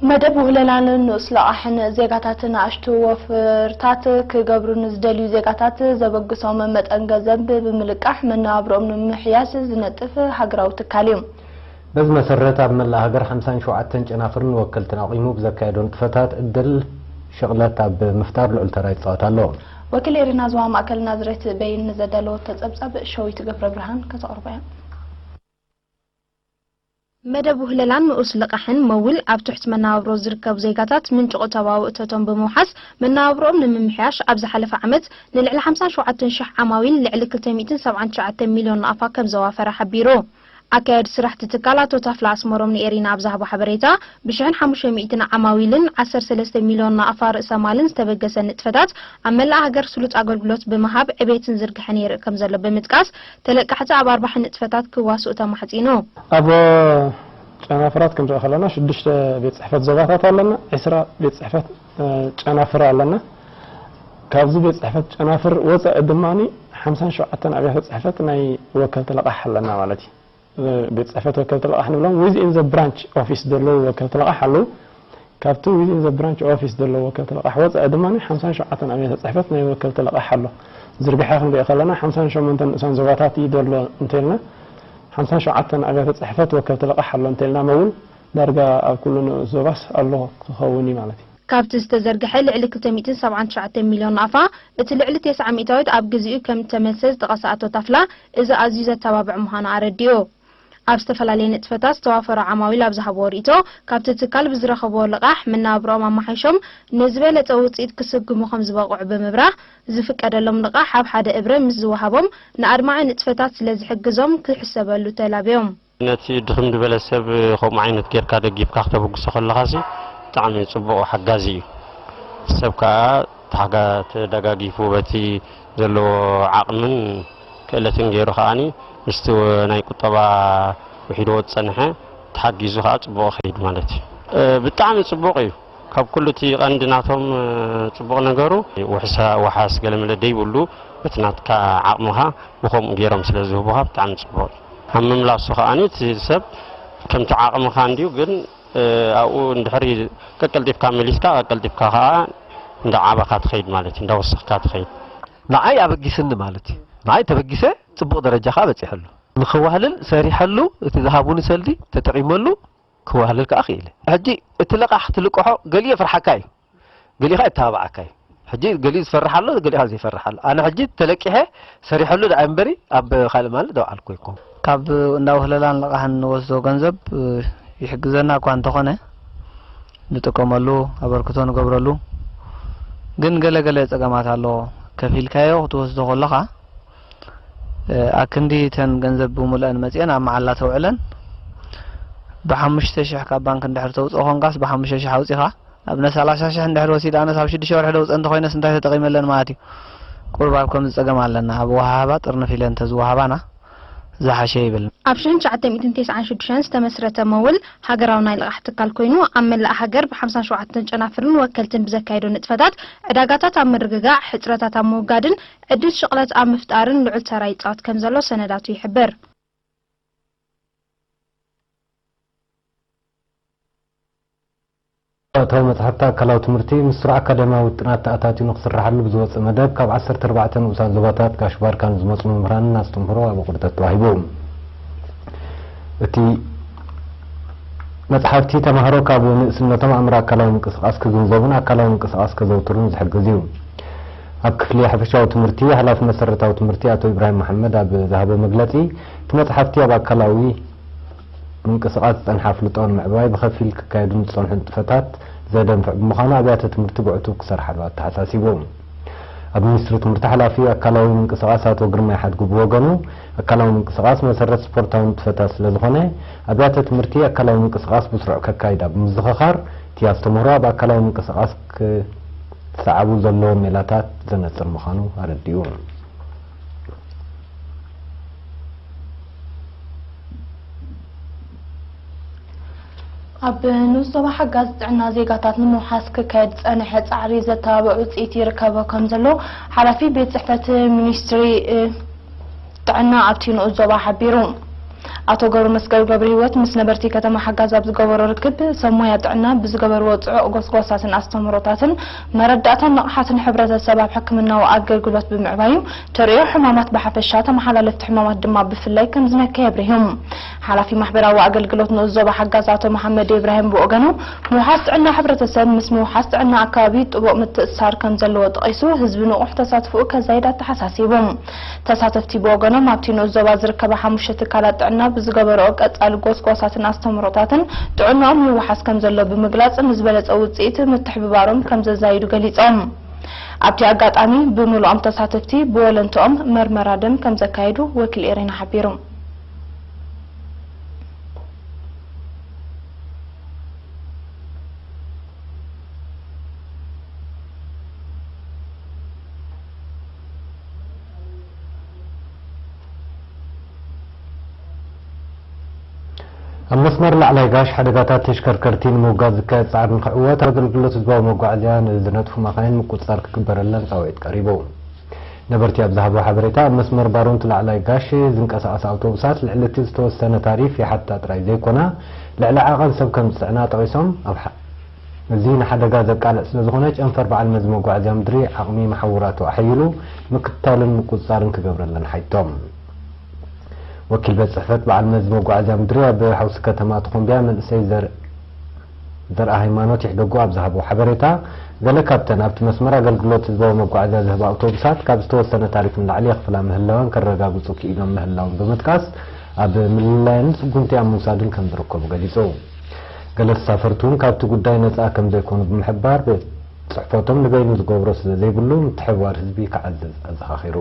መደብ ውህለላን ንኡስ ለቓሕን ዜጋታት ንኣሽቱ ወፍርታት ክገብሩ ንዝደልዩ ዜጋታት ዘበግሶም መጠን ገንዘብ ብምልቃሕ መነባብሮኦም ንምምሕያሽ ዝነጥፍ ሃገራዊ ትካል እዩ። በዚ መሰረት ኣብ መላእ ሃገር ሓምሳን ሸውዓተን ጨናፍርን ወከልትን ኣቑሙ ብዘካየዶ ንጥፈታት ዕድል ሽቕለት ኣብ ምፍጣር ልዑል ተራ ይጻወት ኣሎ። ወኪል ኤሪና ዞባ ማእከል ናዝሬት በይን ንዘዳለወቶ ጸብጻብ ሸዊት ገብረ ብርሃን ከተቕርቦ እያ። መደብ ውህለላን ንኡስ ልቓሕን መውል ኣብ ትሕቲ መነባብሮ ዝርከቡ ዜጋታት ምንጪ ቁጠባዊ እቶቶም ብምውሓስ መነባብሮኦም ንምምሕያሽ ኣብ ዝሓለፈ ዓመት ንልዕሊ ሓምሳን ሸውዓተን ሽሕ ዓማዊል ልዕሊ ክልተ ሚእትን ሰብዓን ትሽዓተን ሚልዮን ናቕፋ ከም ዘዋፈረ ሓቢሩ። ኣካያዲ ስራሕቲ ትካል ኣቶ ታፍላ ኣስመሮም ንኤሪና ኣብ ዝሃቦ ሓበሬታ፣ ብሽሕን ሓሙሽተ ሚእትን ዓማዊልን ዓሰርተ ሰለስተ ሚልዮን ናቕፋ ርእሰ ማልን ዝተበገሰ ንጥፈታት ኣብ መላእ ሃገር ስሉጥ ኣገልግሎት ብምሃብ ዕቤትን ዝርግሐን የርኢ ከም ዘሎ ብምጥቃስ፣ ተለቃሕቲ ኣብ ኣርባሒ ንጥፈታት ክዋስኡ ተማሕጺኑ። ኣብ ጨናፍራት ክንርኢ ከለና ሽዱሽተ ቤት ጽሕፈት ዞባታት ኣለና፣ ዕስራ ቤት ጽሕፈት፣ እ፣ ጨናፍር ኣለና። ካብዚ ቤት ጽሕፈት ጨናፍር ወጻኢ ድማ ሓምሳን ሸውዓተን ኣብያተ ጽሕፈት ናይ ወከልቲ ለቓሕ ኣለና ማለት እዩ። እ፣ ቤት ጽሕፈት ወከልቲ ለቓሕ ንብሎም within the branch office ዘለዉ ወከልቲ ለቓሕ ኣለዉ። ካብቲ within the branch office ዘለዉ ወከልቲ ለቓሕ ወጻኢ ድማ ሓምሳን ሸውዓተን ኣብያተ ጽሕፈት ናይ ወከልቲ ለቓሕ ኣሎ። ዝርግሐ ክንሪኦ ከለና ሓምሳን ሸሞንተን ንኡሳን ዞባታት እዩ ዘሎ እንተልና፣ ሓምሳን ሸውዓተን ኣብያተ ጽሕፈት ወከልቲ ለቓሕ ኣሎ እንተልና መውል ዳርጋ ኣብ ኩሉ ንኡስ ዞባስ ኣሎ ክኸውን እዩ ማለት እዩ። ካብቲ ዝተዘርግሐ ልዕሊ ክልተ ሚእትን ሰብዓን ትሽዓተን ሚልዮን ናቕፋ፣ እቲ ልዕሊ ተስዓ ሚእታዊት ኣብ ግዜኡ ከም እተመልሰ ዝጠቐሰ ኣቶ ታፍላ፣ እዚ ኣዝዩ ዘተባብዕ ምዃኑ ኣረዲኡ። ኣብ ዝተፈላለየ ንጥፈታት ዝተዋፈሩ ዓማዊል ኣብ ዝሃብዎ ርእይቶ፣ ካብቲ ትካል ብዝረኸብዎ ልቓሕ መነባብሮኦም ኣመሓይሾም ንዝበለጸ ውጽኢት ክስጉሙ ከም ዝበቕዑ ብምብራህ፣ ዝፍቀደሎም ልቓሕ ኣብ ሓደ እብረ ምስ ዝወሃቦም ንኣድማዒ ንጥፈታት ስለ ዝሕግዞም ክሕሰበሉ ተላብዮም። ነቲ ድኽም ዝበለ ሰብ ከምኡ ዓይነት ጌርካ ደጊፍካ ክተበግሶ ከለኻሲ ብጣዕሚ ጽቡቕ ሓጋዚ እዩ። ሰብ ከኣ ተሓጋ-፣ ተደጋጊፉ በቲ ዘለዎ ዓቕምን ክእለትን ገይሩ ከኣኒ ምስቲ ናይ ቁጠባ ውሒድዎ ዝጸንሐ ተሓጊዙ ከኣ ጽቡቕ ይኸይድ ማለት እዩ። እ፣ ብጣዕሚ ጽቡቕ እዩ። ካብ ኩሉ እቲ ቀንዲ ናቶም፣ እ፣ ጽቡቕ ነገሩ ውሕሳ-፣ ወሓስ ገለመለ ደይብሉ በቲ ናትካ ዓቕምኻ ብኸምኡ ገይሮም ስለ ዝህቡኻ ብጣዕሚ ጽቡቕ እዩ። ኣብ ምምላሱ ከኣኒ እቲ ሰብ ከምቲ ዓቕምኻ እንድዩ፣ ግን፣ እ፣ ኣብኡ እንድሕር ቀቀልጢፍካ መሊስካ፣ ቀቀልጢፍካ ከኣ እንዳዓበኻ ትኸይድ ማለት እዩ፣ እንዳወሰኽካ ትኸይድ። ንዓይ ኣበጊስኒ ማለት እዩ። ንዓይ ተበጊሰ ጽቡቕ ደረጃ ከኣ በጺሐሉ። ንኸዋህልል ሰሪሐሉ፣ እቲ ዝሃቡኒ ሰልዲ ተጠቒመሉ፣ ክዋህልል ከኣ ክኢለ። ሕጂ እቲ ልቓሕ ትልቅሖ ገሊኡ የፍርሓካ እዩ፣ ገሊኡ ከኣ የተባብዓካ እዩ። ሕጂ ገሊኡ ዝፈርሕ ኣሎ፣ ገሊኡ ከኣ ዘይፈርሕ ኣሎ። ኣነ ሕጂ ተለቂሐ ሰሪሐሉ ደኣ እምበሪ ኣብ ካልእ ማለት ደው ዓልኩ ኣይኮን። ካብ እንዳ ውህለላን ልቓሕን ንወስዶ ገንዘብ፣ እ፣ ይሕግዘና እኳ እንተኾነ፣ ንጥቀመሉ፣ ኣበርክቶ ንገብረሉ፣ ግን ገለ ገለ ጸገማት ኣለዎ። ከፊልካዮ ክትወስዶ ከለኻ፣ እ፣ ኣክንዲ እተን ገንዘብ ብሙልአን መጺአን ኣብ መዓላ ተውዕለን፣ ብሓሙሽተ ሽሕ ካብ ባንክ እንድሕር ተውጽኦ ኾንካስ ብሓሙሽተ ሽሕ ኣውጺኻ፣ ኣብነ ሰላሳ ሽሕ እንድሕር ወሲደ ኣነስ ኣብ ሽዱሽተ ወርሒ ደውጸ እንተኾይነስ እንታይ ተጠቒመለን ማለት እዩ? ቁሩብ ኣብ ከምዚ ጸገም ኣለና። ኣብ ወሃሃባ ጥርንፍ ኢለን እንተዝወሃባና ዝሓሸ ይብል። ኣብ ሽሕን ትሽዓተ ሚእትን ተስዓን ሽዱሽተን ዝተመስረተ መውል ሃገራዊ ናይ ልቓሕ ትካል ኮይኑ፣ ኣብ መላእ ሃገር ብሓምሳን ሸውዓተን ጨናፍርን ወከልትን ብዘካየዶ ንጥፈታት፣ ዕዳጋታት ኣብ ምርግጋዕ፣ ሕጽረታት ኣብ ምውጋድን ዕድል ሽቕለት ኣብ ምፍጣርን ልዑል ተራ ይጻወት ከም ዘሎ ሰነዳቱ ይሕብር። እታዊ መጽሓፍቲ ኣካላዊ ትምህርቲ ምስ ስሩዕ ኣካዳሚያዊ ውጥናት ተኣታትዩ ንክስርሓሉ ብዝወጸ መደብ፣ ካብ ዓሰርተ ኣርባዕተ ንኡሳን ዞባታት ጋሽ ባርካ ንዝመጹ መምህራንን ኣስተምህሮ ኣብ ኣቑርደት ተዋሂቡ። እቲ መጽሓፍቲ፣ ተማሃሮ ካብ ንእስነቶም ኣምር ኣካላዊ ምንቅስቓስ ክግንዘቡን ኣካላዊ ምንቅስቓስ ከዘውትሩን ዝሕግዝ እዩ። ኣብ ክፍሊ ሓፈሻዊ ትምህርቲ፣ ሓላፊ መሰረታዊ ትምህርቲ ኣቶ ኢብራሂም መሓመድ ኣብ ዝሃቦ መግለጺ፣ እቲ መጽሓፍቲ ኣብ ኣካላዊ ምንቅስቓስ ዝጸንሐ ኣፍልጦ ንምዕባይ ብኸፊል ክካየዱ ንዝጸንሑ ንጥፈታት ዘደንፍዕ ብምዃኑ፣ ኣብያተ ትምህርቲ ብዕቱብ ክሰርሓሉ ኣተሓሳሲቡ። ኣብ ሚኒስትሪ ትምህርቲ ሓላፊ ኣካላዊ ምንቅስቓስ ኣቶ ግርማይ ሓድጉ ብወገኑ፣ ኣካላዊ ምንቅስቓስ መሰረት ስፖርታዊ ንጥፈታት ስለ ዝኾነ፣ ኣብያተ ትምህርቲ ኣካላዊ ምንቅስቓስ ብስሩዕ ከካይዳ ብምዝኽኻር፣ እቲ ኣስተምህሮ ኣብ ኣካላዊ ምንቅስቓስ ክሰዓቡ ዘለዎም ሜላታት ዘነጽር ምዃኑ ኣረዲኡ። ኣብ ንኡስ ዞባ ሓጋዝ ጥዕና ዜጋታት ንምውሓስ ክካየድ ዝጸንሐ ጻዕሪ ዘተባብዕ ውጽኢት ይርከቦ ከም ዘሎ ሓላፊ ቤት ጽሕፈት ሚኒስትሪ ጥዕና ኣብቲ ንኡስ ዞባ ሓቢሩ። ኣቶ ገብረመስቀል ገብረሂወት ምስ ነበርቲ ከተማ ሓጋዝ ኣብ ዝገበሮ ርክብ፣ ሰብ ሞያ ጥዕና ብዝገበርዎ ጽዑቕ ጎስጓሳትን ኣስተምህሮታትን መረዳእታን ንቕሓትን ሕብረተሰብ ኣብ ሕክምናዊ ኣገልግሎት ብምዕባዩ፣ ተርእዮ ሕማማት ብሓፈሻ፣ ተመሓላለፍቲ ሕማማት ድማ ብፍላይ ከም ዝነከየ ኣብሪሆም። ሓላፊ ማሕበራዊ ኣገልግሎት ንኡስ ዞባ ሓጋዝ ኣቶ መሓመድ ኢብራሂም ብወገኑ፣ ምውሓስ ጥዕና ሕብረተሰብ ምስ ምውሓስ ጥዕና ኣከባቢ ጥቡቕ ምትእስሳር ከም ዘለዎ ጠቒሱ፣ ህዝቢ ንቑሕ ተሳትፎኡ ከዛይድ ኣተሓሳሲቡ። ተሳተፍቲ ብወገኖም፣ ኣብቲ ንኡስ ዞባ ዝርከባ ሓሙሽተ ትካላት ጥዕና ብዝገበረኦ ቀጻሊ ጎስጓሳትን ኣስተምህሮታትን ጥዕናኦም ይወሓስ ከም ዘሎ ብምግላጽ፣ ንዝበለጸ ውጽኢት ምትሕብባሮም ከም ዘዛይዱ ገሊጾም። ኣብቲ ኣጋጣሚ፣ ብምሉኦም ተሳተፍቲ ብወለንትኦም መርመራ ደም ከም ዘካየዱ ወኪል ኤሬና ሓቢሩ። ኣብ መስመር ላዕላይ ጋሽ ሓደጋታት ተሽከርከርቲ ንምውጋድ ዝካየድ ጻዕሪ ንክዕወት፣ ኣገልግሎት ህዝባዊ መጓዓዝያ ንዝነጥፉ መኻይን ምቁጽጻር ክግበረለን ጻውዒት ቀሪቡ። ነበርቲ ኣብ ዝሃቦ ሓበሬታ፣ ኣብ መስመር ባሮንት ላዕላይ ጋሽ ዝንቀሳቐሳ ኣውቶቡሳት ልዕሊ እቲ ዝተወሰነ ታሪፍ ይሓታ ጥራይ ዘይኮና፣ ልዕሊ ዓቐን ሰብ ከም ዝጽዕና ጠቒሶም፣ ኣብ ሓ-፣ እዚ ንሓደጋ ዘቃልዕ ስለ ዝኾነ፣ ጨንፈር በዓል መዚ መጓዓዝያ ምድሪ ዓቕሚ መሓውራቱ ኣሐይሉ ምክትታልን ምቁጽጻርን ክገብረለን ሓይቶም። ወኪል ቤት ጽሕፈት በዓል መዚ መጓዓዝያ ምድሪ ኣብ ሓውሲ ከተማ ተኾምቢያ መንእሰይ ዘር-፣ ዘርኣ ሃይማኖት ይሕደጉ ኣብ ዝሃቦ ሓበሬታ፣ ገለ ካብተን ኣብቲ መስመር ኣገልግሎት ህዝባዊ መጓዓዝያ ዝህባ ኣውቶቡሳት ካብ ዝተወሰነ ታሪፍ ንላዕሊ የኽፍላ ምህላወን ከረጋግጹ ክኢሎም ምህላዎም ብምጥቃስ፣ ኣብ ምልላየን ስጉምቲ ኣብ ምውሳድን ከም ዝርከቡ ገሊጹ። ገለ ተሳፈርቲ እውን ካብቲ ጉዳይ ነጻ ከም ዘይኮኑ ብምሕባር፣ ቤት ጽሕፈቶም ንበይኑ ዝገብሮ ስለ ዘይብሉ ምትሕብባር ህዝቢ ክዓዝዝ ኣዘኻኺሩ።